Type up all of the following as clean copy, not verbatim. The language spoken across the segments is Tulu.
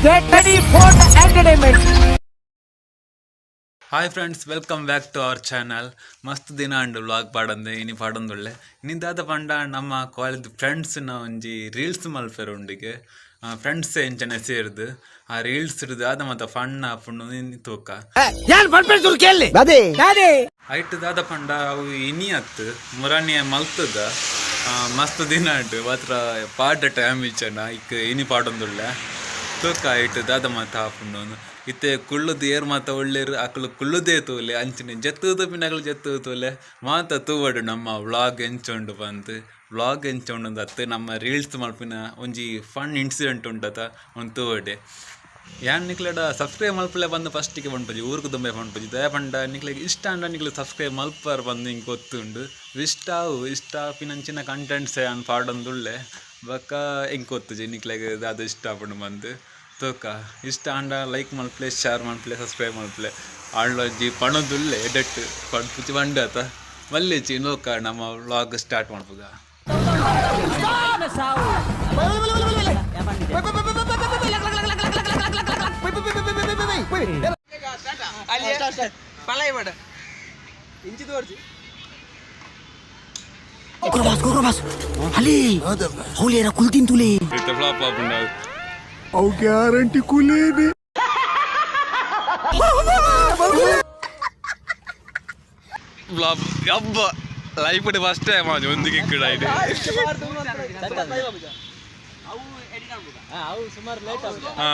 Get ready for the entertainment. Hi friends, welcome back to our channel. ಮಸ್ತ್ ದಿನ ಅಂಡು ವ್ಲಾಗ್ ಪಾಡಂದೆ ಇನಿ ಪಾಡೊಂದುಳ್ಳೆ. ಇನಿ ಪಂಡ ನಮ್ಮ ಕಾಲೇಜ್ ಫ್ರೆಂಡ್ಸ್ನ ಒಂಜಿ ರೀಲ್ಸ್ ಮಲ್ಪೆರ್ ಉಂಡಿಗೆ ಫ್ರೆಂಡ್ಸ್ ಎಂಚನೆ ಸೇರ್ದು ಆ ರೀಲ್ಸ್ ದಾದ ಮತ ಫಣ್ಣ ಆಪುಂಡು ತೂಕ. ಐಟ್ ದಾದ ಪಂಡ ಅವು ಇನಿ ಅತ್ತು ಮುರಾನಿಯ ಮಲ್ತದ ಮಸ್ತ್ ದಿನ ಅಂಡು ಮಾತ್ರ ಪಾಡ ಟೈಮ್ ಇಚ್ಚನ ಇಕ್ ಇನಿ ಪಾಡೊಂದುಳ್ಳೆ. ತೂಕ ಐಟ್ ದಾದ ಮತ ಆಪುಂಡು. ಇತ್ತೆ ಕುಳ್ಳುದು ಏರ್ ಮಾತ ಒಳ್ಳೇರು ಅಕುಲು ಕುಳ್ಳುದೇ ತೂಲೆ, ಅಂಚನೆ ಜತ್ತುದು ಪಿನಕುಲು ಜತ್ತು ತೂಲೆ ಮಾತ ತೂವಡು. ನಮ್ಮ ವ್ಲಾಗ್ ಎಂಚುಂಡು ಪಂದ್ ವ್ಲಾಗ್ ಎಂಚುಂಡು ಅತ್ತು ನಮ್ಮ ರೀಲ್ಸ್ ಮಲ್ಪಿನ ಒಂಜಿ ಫನ್ ಇನ್ಸಿಡೆಂಟ್ ಉಂಡತ ಒಂದು ತೂವಡೆ. ಯಾನ್ ನಿಕ್ಲೆಡ ಸಬ್ಸ್ಕ್ರೈಬ್ ಮಲ್ಪಲೆ ಬಂದು ಫಸ್ಟಿಗೆ ಪನ್ಪುಜಿ, ಊರುಗು ದುಂಬೆ ಪನ್ಪುಜಿ. ದಯ ಪಂಡ ನಿಕ್ಲೆಗ್ ಇಷ್ಟ ಅಂಡ ನಿಕ್ಲೆ ಸಬ್ಸ್ಕ್ರೈಬ್ ಮಲ್ಪರ್ ಬಂದು ಹಿಂಗೆ ಗೊತ್ತುಂಡು. ಇಷ್ಟ ಆವು ಇಷ್ಟ ಆಪಿನಂಚಿನ ಕಂಟೆಂಟ್ಸ್ ಯಾನ್ ಪಾಡೊಂದುಳ್ಳೆ. ಬೊಕ್ಕ ಎಂಕ್ ಗೊತ್ತುಜಿ ನಿಕ್ಲೆಗ್ ದಾದ ಇಷ್ಟ ಆಪುಂಡು ಬಂದು. ತೂಕ, ಇಷ್ಟ ಆಂಡ ಲೈಕ್ ಮಲ್ಪಲೆ, ಶೇರ್ ಮಲ್ಪಲೆ, ಸಬ್ಸ್ಕ್ರೈಬ್ ಮಲ್ಪಲೆ. ಆಂಡೊಂಜಿ ಪಣೊಂದುಲ್ಲೆ ಎಡೆಟ್ ಪನ್ಪುಜಿ ಪಂಡತ ಮಲ್ಲೆಚಿ. ನೋಕ ನಮ್ಮ ವ್ಲಾಗ್ ಸ್ಟಾರ್ಟ್ ಮಲ್ಪುಗ. ಇತ್ತೆ ಫ್ಲಾಪ್ ಆಪುಂಡು. ಅವು ಗ್ಯಾರಂಟಿ ಕುಲೇನೆ. ಫ್ಲಾಪ್ ಹಬ್ಬ ಲೈಫ್ ಫಸ್ಟ್ ಟೈಮ್ ಅದು ಒಂದು ಕಿಕ್ಕಡ ಇದೆ. ಹಾ.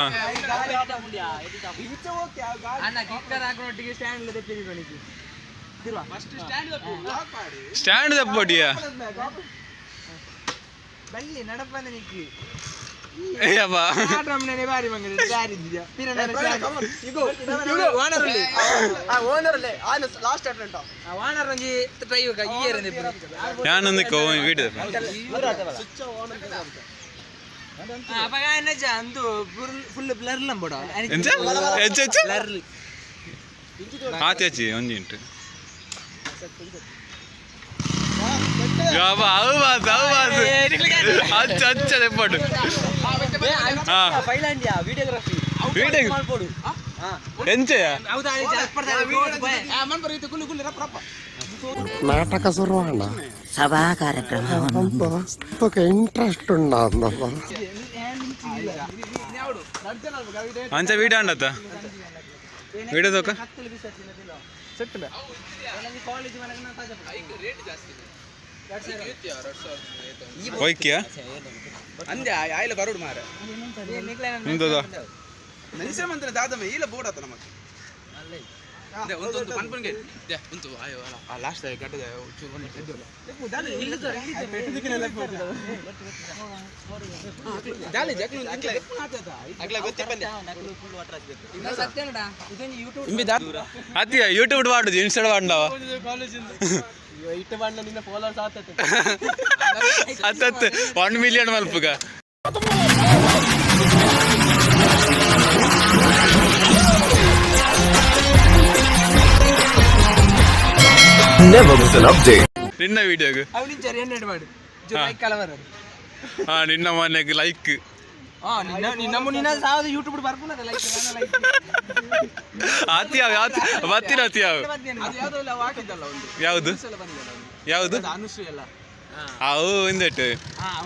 ಸ್ಟ್ಯಾಂಡ್ ತಪ್ಪಡಿಯ. ಬಲ್ಲಿ ನಡಪಂದ ನಿಕ್ಕಿ. ಏಯಪ್ಪ. ಬಾರಿ ಮಂಗಲ ದಾರಿ. ಓನರ್ ಒಂಜಿ ಟ್ರೈ ಇಯರ್. ಯಾನೊಂದು ವೀಡಿಯೋ. ಅಪಗ ಅಂದು ಫುಲ್ ಬ್ಲರ್ ಲಂಬೋಡ. ಎಂಚ ಎಂಚ ಎಂಚ? ಬ್ಲರ್. ಆಚೆ ಒಂಜಿ ಉಂಟು. ಯಬ್ಬ, ಅವು ಬಾಸ್ ಅವು ಬಾಸ್ ಅಚ್ಚ ಅಚ್ಚ ತೆಪ್ಪಡು. ಹಾ. ಫೈಲಾಂಡಿಯಾ ವಿಡಿಯೋಗ್ರಫಿ. ವೀಡಿಯೋ ಎಂಚೆಯ? ಹೌದಾ? ನಾಟಕ ಶುರುವಾಣ. ಸಭಾ ಕಾರ್ಯಕ್ರಮ. ಇಂಟ್ರೆಸ್ಟ್ ಉಂಡ ಅಂದಪ್ಪ. ಅಂಚ ವೀಡಿಯೋ ಅಂಡತ್ತ ವೀಡಿಯೋ ತೋಕ. ಕಾಲೇಜ್. ಓಯ್ಕಿಯಾ? ಅಂದೆ ಆಯ್ಲ ಬರೋಡು ಮಾರ. ನಿಂದದ. ಮನುಷ್ಯ ಮಂತ್ರ ದಾದಮ ಈಲ ಬೋಡಾತ ನಮಕ್ ಉಂತು ಉಂತು ಪನ್ಪನ್ಗೆ ದೆ ಉಂತು ಆಯೋ ಆ ಲಾಸ್ಟ್ ಗಡ್ಡ. ಅತ್ತಿಯ ಯೂಟ್ಯೂಬ್ ಮಾಡುದು ಇನ್ಸ್ಟಾ ಮಾಡವ. ಇಟ್ಟು ಬಣ್ಣ ನಿನ್ನ ಫಾಲೋವರ್ಸ್ ಆಗ್ತದೆ. ಅತ್ತತ್ತು 1 million ಮಲ್ಪುಗ. Never miss an update. ನಿನ್ನ ವಿಡಿಯೋಗ್. ಅವನಿಂಚ ಎಣ್ಣೆ ಮಾಡು ಲೈಕ್ ಕಲವರ. ಹಾ, ನಿನ್ನ ಮನೆಗೆ ಲೈಕ್. ಹಾ, ನಿನ್ನ ನಿನ್ನ ನಿನ್ನ ಸಾವಿರದ ಯೂಟ್ಯೂಬ್ ಬರ್ಪುನದ ಲೈಕ್ ಲೈಕ್. ಆತಿ ಯಾವ ಆತಿ ಬತ್ತಿನ ಅತಿ ಯಾವ. ಯಾವುದು ಯಾವುದು? ಅನುಶ್ರೀ ಎಲ್ಲ. ಅವು ಇಂದೆಟ್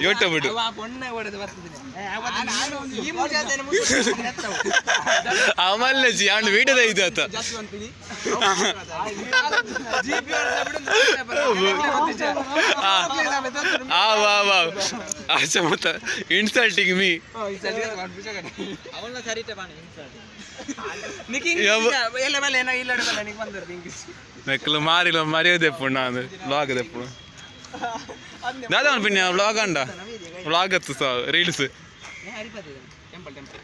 ಯೂಟ್ಯೂಬ್. ಪೊಣ್ಣೆ ಹೊಡೆದು ಬರ್ತದೆ ಈ ಮೂರು. ಆಮಲ್ಲೆ ಜಿ ಅಂಡ್ ವಿಡಿಯೋದ ಇದು ಆತ. ಜಾಸ್ತಿ ಅನ್ಪಿನಿ. ಆ ವಾ ವಾ ಆಚೆ ಮತ್ತ ಇನ್ಸಲ್ಟಿಂಗ್ ಮೀ. ಎಲ್ಲ ಮೇಲೆ ಏನೋ ಇಲ್ಲ ನಿಕ್ ಬಂದಿರ್ದು ಇಂಗ್ಲೀಷ್. ಮೆಕ್ಕಲು ಮಾರಿಲ್ಲ ಮರ್ಯಾದೆ ನಾನು ವ್ಲಾಗ್ ದೆಪ್ಪು ದಾದಾ ಪಿನ್ಯ ವ್ಲಾಗ್ ಅಂಡ ವ್ಲಾಗ್ ಅತ್ತು ಸಾ ರೀಲ್ಸ್. Temple temple.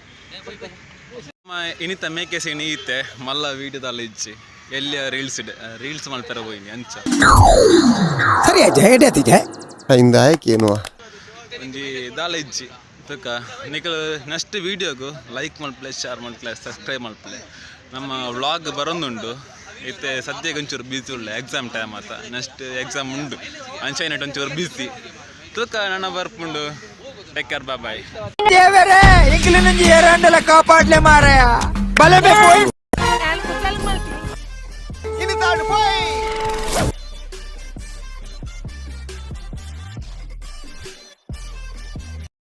ಇನಿತ ಮೇಕೆ ಸೇಣಿ ಇತ್ತೆ ಮಲ್ಲ ವೀಡಿಯೋದಲ್ಲಿ ಇಜ್ಜಿ ಎಲ್ಲಿಯ ರೀಲ್ಸ್ ರೀಲ್ಸ್ ಮಲ್ಪೆರ ಹೋಯಿನಿ ಅಂಚ. ಸರಿ ಜಯ ಇಂದ ಆಯ್ಕೆ ಒಂಜಿ ದಾಲ ಇಜ್ಜಿ. ತೂಕ ನಿಕಲ್ ನೆಕ್ಸ್ಟ್ ವೀಡಿಯೋಗು ಲೈಕ್ ಮಲ್ಪಲೆ, ಶೇರ್ ಮಲ್ಪಲೆ, ಸಬ್ಸ್ಕ್ರೈಬ್ ಮಲ್ಪಲೆ. ನಮ್ಮ ವ್ಲಾಗ್ ಬರೋದುಂಡು. ಇತ್ತೆ ಸದ್ಯಕ್ಕೆ ಒಂಚೂರು ಬ್ಯುಸಿ ಉಳ್ಳೆ, ಎಕ್ಸಾಮ್ ಟೈಮ್ ಆತ. ನೆಕ್ಸ್ಟ್ ಎಕ್ಸಾಮ್ ಉಂಡು, ಅಂಚೈನಟ್ ಒಂಚೂರು ಬ್ಯುಸಿ. ತೂಕ ನನ್ನ ಬರ್ಪುಂಡು. Take care, bye. ದೇವರೇ, ಎಂಕ್ಲೆನೊಂಜಿ ಏರಾಂಡಲ ಕಾಪಾಡ್ಲೆ ಮಾರಾಯ, ಬಲಬೆ ಪೋಯಿ.